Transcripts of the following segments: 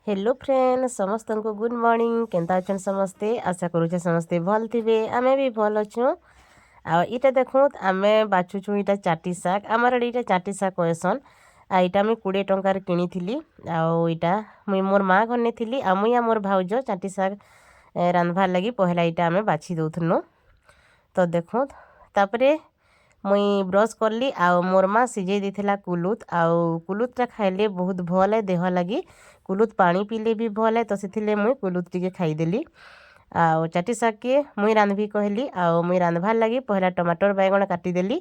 Hello friend, ସମସ୍ତଙ୍କୁ good morning. କେନ୍ତା ଅଛନ୍ ସମସ୍ତେ? ଆଶା କରୁଛେ ସମସ୍ତେ ଭଲ୍ ଥିବେ। ଆମେ ବି ଭଲ୍ ଅଛୁଁ। ଆଉ ଇଟା ଦେଖୁଁ, ଆମେ ବାଛୁଛୁଁ ଇଟା ଚାଟି ଶାଗ। ଆମର ଆଡ଼େ ଇଟା ଚାଟି ଶାଗ କହେସନ୍। ଆଉ ଇଟା ମୁଇଁ 20 ଟଙ୍କାରେ କିଣିଥିଲି। ଆଉ ଇଟା ମୁଇଁ ମୋର୍ ମା ଘରନେ ଥିଲି ଆଉ ମୁଇଁ ଆଉ ମୋର୍ ଭାଉଜ ଚାଟି ଶାଗ ରାନ୍ଧବାର୍ ଲାଗି ପହେଲା ଇଟା ଆମେ ବାଛି ଦଉଥିନୁ। ତ ଦେଖୁଁ, ତାପରେ ମୁଇଁ ବ୍ରସ୍ କଲି ଆଉ ମୋର୍ ମା ସିଝେଇ ଦେଇଥିଲା କୁଲୁଥ୍। ଆଉ କୁଲୁଥ୍ଟା ଖାଇଲେ ବହୁତ ଭଲ୍ ଏ ଦେହ ଲାଗି। କୁଲୁଥ୍ ପାଣି ପିଇଲେ ବି ଭଲ୍ ଏ। ତ ସେଥିର୍ଲାଗି ମୁଇଁ କୁଲୁଥ୍ ଟିକେ ଖାଇଦେଲି। ଆଉ ଚାଟି ଶାଗ୍କେ ମୁଇଁ ରାନ୍ଧବି କହିଲି। ଆଉ ମୁଇଁ ରାନ୍ଧବାର୍ ଲାଗି ପହେଲା ଟମାଟର୍, ବାଇଗଣ କାଟିଦେଲି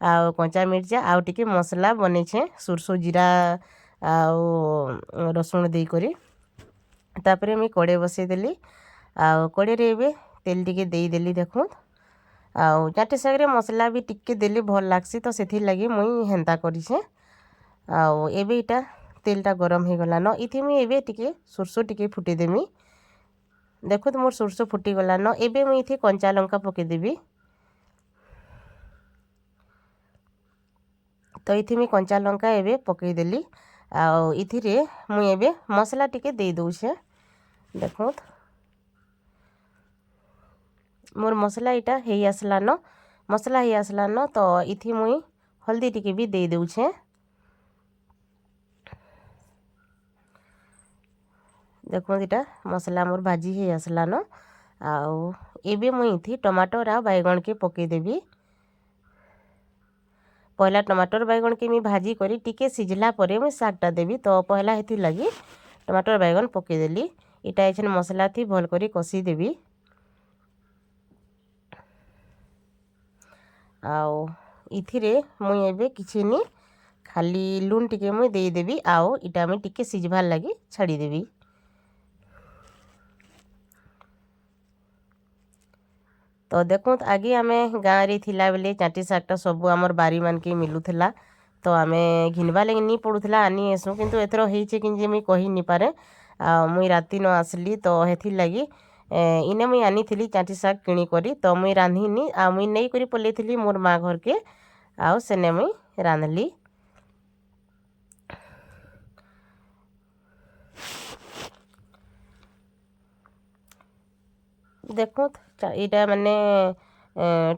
ଆଉ କଞ୍ଚା ମିର୍ଚା ଆଉ ଟିକେ ମସଲା ବନେଇଛେଁ, ସୋର୍ଷ, ଜିରା ଆଉ ରସୁଣ ଦେଇକରି। ତାପରେ ମୁଇଁ କଡ଼େଇ ବସେଇଦେଲି ଆଉ କଡ଼େଇରେ ଏବେ ତେଲ୍ ଟିକେ ଦେଇଦେଲି। ଦେଖୁନ୍, ଆଉ ଚାଟି ଶାଗ୍ରେ ମସଲା ବି ଟିକେ ଦେଲେ ଭଲ୍ ଲାଗ୍ସି, ତ ସେଥିର୍ଲାଗି ମୁଇଁ ହେନ୍ତା କରିଛେଁ। ଆଉ ଏବେ ଇଟା ତେଲ୍ଟା ଗରମ୍ ହେଇଗଲାନ। ଇଥି ମୁଇଁ ଏବେ ଟିକେ ସୋର୍ଷ ଟିକେ ଫୁଟେଇଦେମି। ଦେଖୁନ୍, ମୋର୍ ସୋର୍ଷ ଫୁଟିଗଲାନ। ଏବେ ମୁଇଁ ଏଥି କଞ୍ଚା ଲଙ୍କା ପକେଇଦେବି। ତ ଏଥି ମୁଇଁ କଞ୍ଚା ଲଙ୍କା ଏବେ ପକେଇଦେଲି ଆଉ ଏଥିରେ ମୁଇଁ ଏବେ ମସଲା ଟିକେ ଦେଇ ଦଉଛେଁ। ଦେଖୁନ୍, ମୋର୍ ମସଲା ଇଟା ହେଇ ଆସିଲାନ। ମସଲା ହେଇ ଆସିଲାନ, ତ ଏଥି ମୁଇଁ ହଳଦୀ ଟିକେ ବି ଦେଇ ଦଉଛେଁ। ଦେଖୁନ୍, ଇଟା ମସଲା ମୋର୍ ଭାଜି ହେଇ ଆସିଲାନ। ଆଉ ଏବେ ମୁଇଁ ଏଥି ଟମାଟର୍ ଆଉ ବାଇଗଣକେ ପକେଇଦେବି। ପହେଲା ଟମାଟର୍, ବାଇଗଣକେ ମୁଇଁ ଭାଜି କରି ଟିକେ ସିଝିଲା ପରେ ମୁଇଁ ଶାଗ୍ଟା ଦେବି। ତ ପହେଲା ହେଥିର୍ଲାଗି ଟମାଟର୍, ବାଇଗଣ ପକେଇଦେଲି। ଇଟା ଏଛେନ୍ ମସଲା ଥି ଭଲ୍ କରି କଷିଦେବି। ଆଉ ଇଥିରେ ମୁଇଁ ଏବେ କିଛି ନି, ଖାଲି ଲୁନ୍ ଟିକେ ମୁଇଁ ଦେଇଦେବି ଆଉ ଇଟା ମୁଇଁ ଟିକେ ସିଝବାର୍ ଲାଗି ଛାଡ଼ିଦେବି। ତ ଦେଖୁନ୍, ଆଗେ ଆମେ ଗାଁରେ ଥିଲାବେଲେ ଚାଟି ଶାଗ୍ଟା ସବୁ ଆମର୍ ବାରିମାନକେ ମିଲୁଥିଲା, ତ ଆମେ ଘିନ୍ବାର୍ ଲାଗି ନି ପଡ଼ୁଥିଲା, ଆନି ଆସୁଁ। କିନ୍ତୁ ଏଥର ହେଇଛେ କି ଯେ ମୁଇଁ କହି ନି ପାରେ। ଆଉ ମୁଇଁ ରାତିନ ଆସିଲି, ତ ହେଥିର୍ଲାଗି ଇନେ ମୁଇଁ ଆନିଥିଲି ଚାଟି ଶାଗ୍ କିଣିକରି। ତ ମୁଇଁ ରାନ୍ଧିନି ଆଉ ମୁଇଁ ନେଇକରି ପଲେଇଥିଲି ମୋର୍ ମା ଘର୍କେ ଆଉ ସେନେ ମୁଇଁ ରାନ୍ଧ୍ଲି। ଦେଖୁନ୍, ଏଇଟା ମାନେ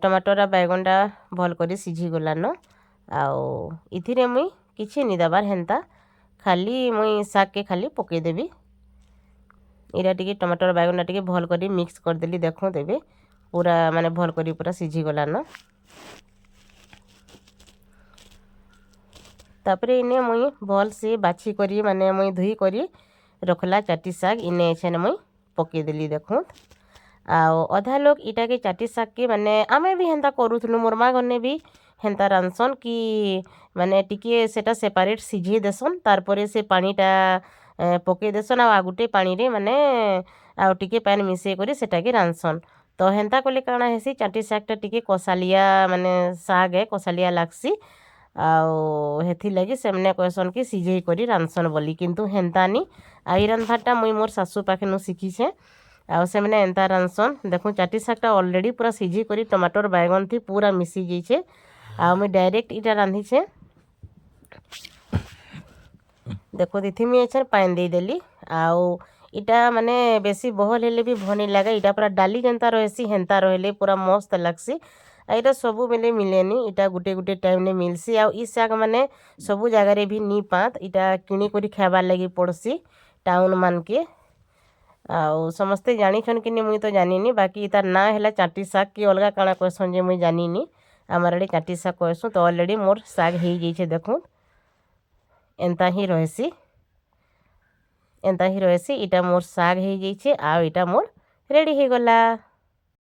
ଟମାଟର୍ ଆଉ ବାଇଗଣଟା ଭଲ୍ କରି ସିଝିଗଲାନ। ଆଉ ଏଥିରେ ମୁଇଁ କିଛି ନି ଦେବାର୍, ହେନ୍ତା ଖାଲି ମୁଇଁ ଶାଗ୍କେ ଖାଲି ପକେଇଦେବି। ଏଇଟା ଟିକେ ଟମାଟର୍, ବାଇଗଣଟା ଟିକେ ଭଲ୍ କରି ମିକ୍ସ କରିଦେଲି। ଦେଖୁନ୍, ଏବେ ପୁରା ମାନେ ଭଲ୍ କରି ପୁରା ସିଝିଗଲାନ। ତାପରେ ଇନେ ମୁଇଁ ଭଲ୍ସେ ବାଛି କରି, ମାନେ ମୁଇଁ ଧୁଇ କରି ରଖଲା ଚାଟି ଶାଗ୍ ଇନେ ଏଛେନ୍ ମୁଇଁ ପକେଇଦେଲି। ଦେଖୁନ୍, ଆଉ ଅଧା ଲୋକ୍ ଇଟାକେ ଚାଟି ଶାଗ୍କେ ମାନେ ଆମେ ବି ହେନ୍ତା କରୁଥିଲୁ, ମୋର୍ ମା ଘରନେ ବି ହେନ୍ତା ରାନ୍ଧସନ୍ କି ମାନେ ଟିକେ ସେଟା ସେପାରେଟ୍ ସିଝେଇ ଦେସନ୍, ତାର୍ ପରେ ସେ ପାଣିଟା ପକେଇ ଦେସନ୍ ଆଉ ଗୁଟେ ପାଣିରେ ମାନେ ଆଉ ଟିକେ ପାଏନ୍ ମିଶେଇ କରି ସେଟାକେ ରାନ୍ଧସନ୍। ତ ହେନ୍ତା କଲେ କାଣା ହେସି, ଚାଟି ଶାଗ୍ଟା ଟିକେ କଷାଲିଆ, ମାନେ ଶାଗ୍ ଏ କଷାଲିଆ ଲାଗ୍ସି। ଆଉ ହେଥିର୍ଲାଗି ସେମାନେ କହେସନ୍ କି ସିଝେଇ କରି ରାନ୍ଧସନ୍ ବୋଲି, କିନ୍ତୁ ହେନ୍ତା ନି। ଆଉ ଇ ରାନ୍ଧବାର୍ଟା ମୁଇଁ ମୋର୍ ଶାଶୁ ପାଖେନୁ ଶିଖିଛେଁ ଆଉ ସେମାନେ ଏନ୍ତା ରାନ୍ଧସନ୍। ଦେଖୁନ୍, ଚାଟି ଶାଗ୍ଟା ଅଲରେଡ଼ି ପୁରା ସିଝି କରି ଟମାଟର୍, ବାଇଗଣ ଥି ପୁରା ମିଶି ଯାଇଛେ ଆଉ ମୁଇଁ ଡାଇରେକ୍ଟ ଇଟା ରାନ୍ଧିଛେଁ। ଦେଖୁନ୍, ଏଥି ମୁଇଁ ଏଛେନ୍ ପାଏନ୍ ଦେଇଦେଲି। ଆଉ ଇଟା ମାନେ ବେଶୀ ବହଲ୍ ହେଲେ ବି ଭଲ୍ ନି ଲାଗେ। ଇଟା ପୁରା ଡାଲି ଯେନ୍ତା ରହେସି, ହେନ୍ତା ରହେଲେ ପୁରା ମସ୍ତ ଲାଗ୍ସି। ଆଉ ଇଟା ସବୁବେଲେ ମିଲେନି, ଇଟା ଗୁଟେ ଗୁଟେ ଟାଇମ୍ନେ ମିଲ୍ସି। ଆଉ ଇ ଶାଗ୍ ମାନେ ସବୁ ଜାଗାରେ ବି ନି ପାତ୍, ଇଟା କିଣିକରି ଖାଏବାର୍ ଲାଗି ପଡ଼୍ସି ଟାଉନ୍ ମାନକେ। ଆଉ ସମସ୍ତେ ଜାଣିଛନ୍ କି ନି ମୁଇଁ ତ ଜାନିନି, ବାକି ତାର୍ ନାଁ ହେଲା ଚାଟି ଶାଗ୍ କି ଅଲଗା କାଣା କହେସନ୍ ଯେ ମୁଇଁ ଜାନିନି। ଆମର୍ ଆଡ଼େ ଚାଟି ଶାଗ୍ କହେସୁଁ। ତ ଅଲରେଡ଼ି ମୋର୍ ଶାଗ୍ ହେଇଯାଇଛେ। ଦେଖୁନ୍, ଏନ୍ତା ହିଁ ରହେସି, ଏନ୍ତା ହିଁ ରହେସି। ଇଟା ମୋର୍ ଶାଗ୍ ହେଇଯାଇଛେ ଆଉ ଇଟା ମୋର୍ ରେଡ଼ି ହେଇଗଲା।